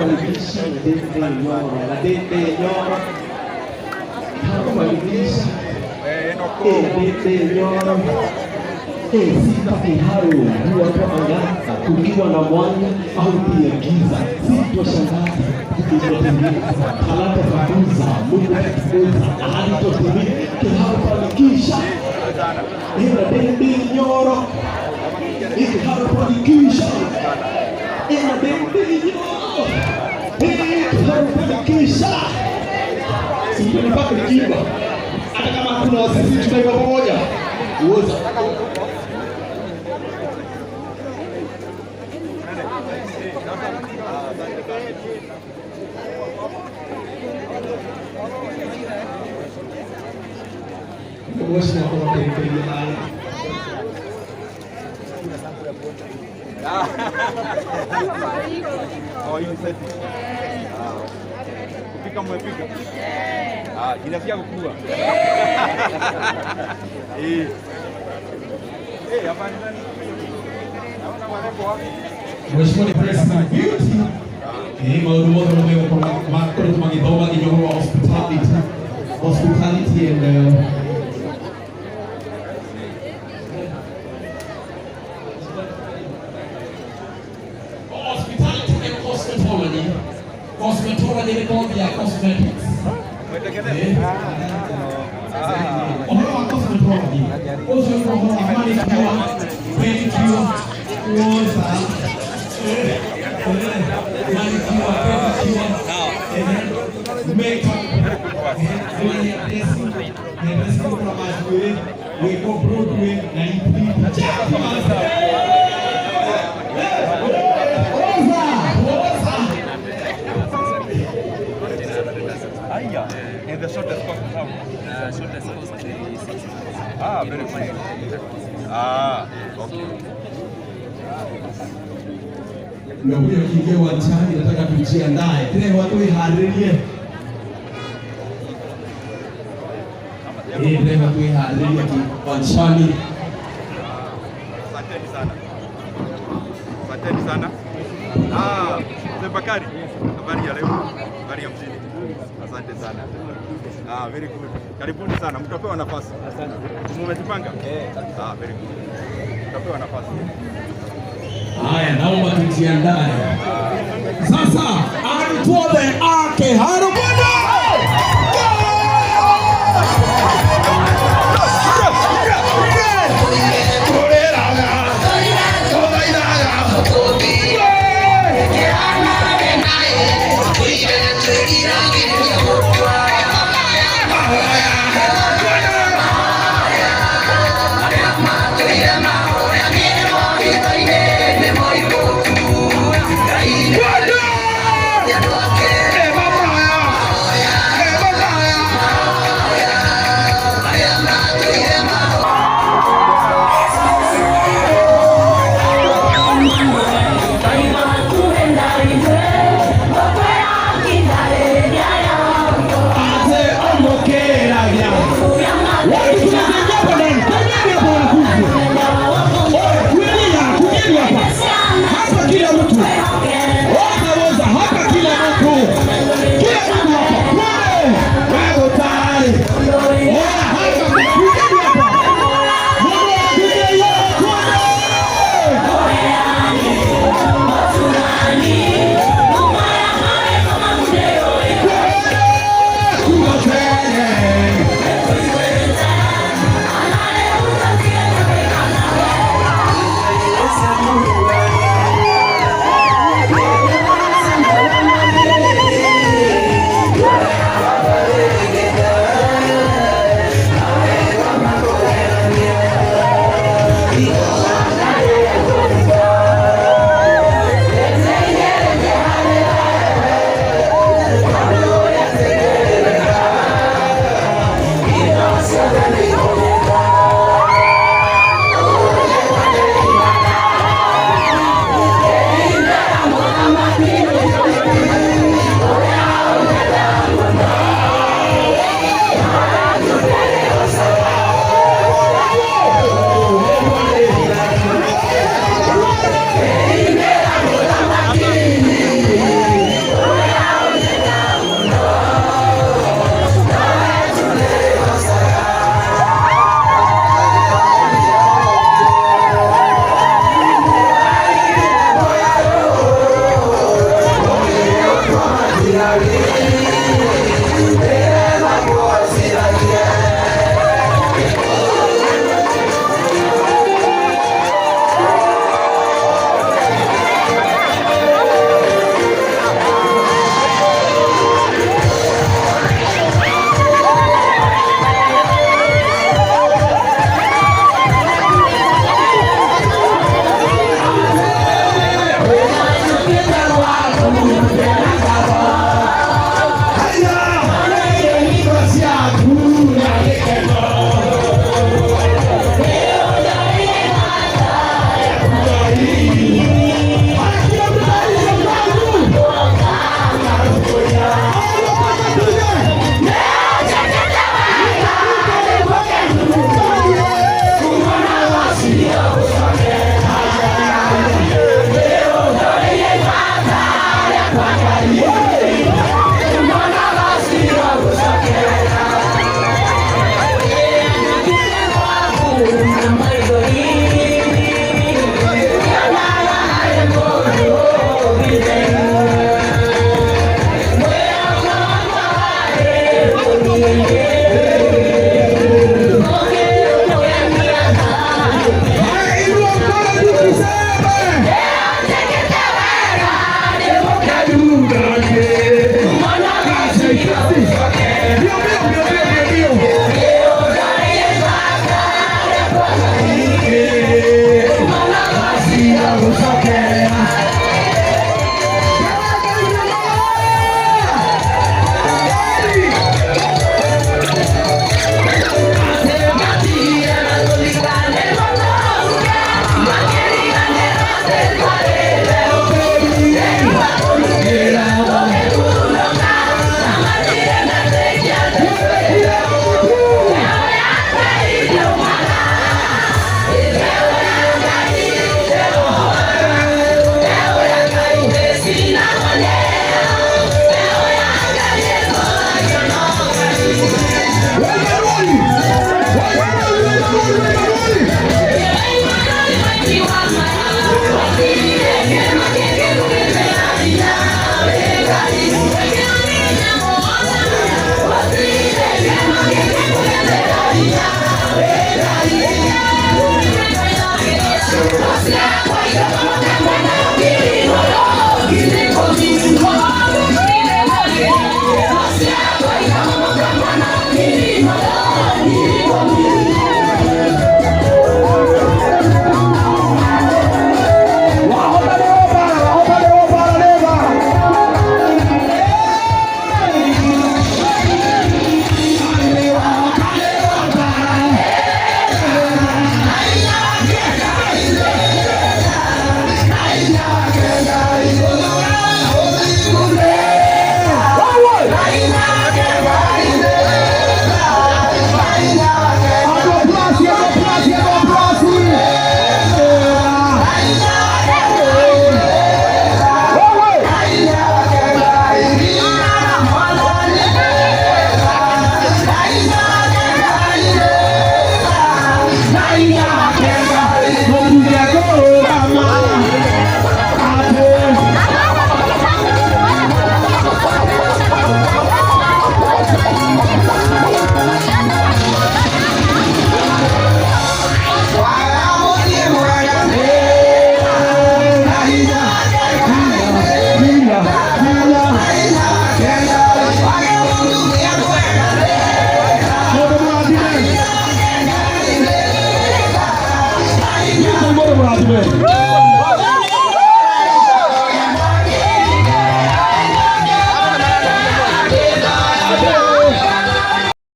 Fanikisha dende nyoro na dende nyoro. Kiharo fanikisha dende nyoro. Sifa Kiharu huwa twaangaza kukiwa na mwanga au pia giza, si twashangaza tukipotimiza talanta tukuza, Mungu katukuza, ahadi twatimiza. Kiharu fanikisha ina dende nyoro. Kiharu fanikisha ina dende nyoro. Kiharu fanikisha. Sipende mpaka nikiimba, hata kama hakuna wasisi, tutaimba pamoja. Uoza. Mheshimiwa kwa kipindi haya. Oh, hii ni seti. Ah. Kupika mmepika? Ah, jinasikia kukua. Eh. Eh, hapa ni nani? Naona warembo wapi? Mheshimiwa ni President Beauty. Maũndũ mothe megũkorwo makoretwo magĩthoma nginya ũhoro wa hospitality and hospitality and cosmetology. Cosmetology nĩ kothi ya cosmetics. Ũhoro wa cosmetology ũcio nĩ ũhoro wa manicure, pedicure, kuoza, manicure, pedicure, makeup, hairdressing, hairdressing kuna mazoezi, weko Broadway na ipi. Oza, oza. Aya. And the shortest course is how? Shortest course is 6 months. Ah, very good. Ah, okay. Ndio huyo akiingia uwanjani, nataka tujiandae, ndĩrehwa twĩharĩrie. Ndĩrehwa twĩharĩrie uwanjani. Asanteni sana. Asanteni sana. Ah, Mzee Bakari. Habari ya leo? Habari ya mjini. Asante sana. Ah, very good. Karibuni sana. Mtapewa nafasi. Asante. Mmejipanga? Eh. Ah, very good. Mtapewa nafasi. Haya, naomba tujiandae sasa. Arutwo othe a Kiharu bwana. Kweli.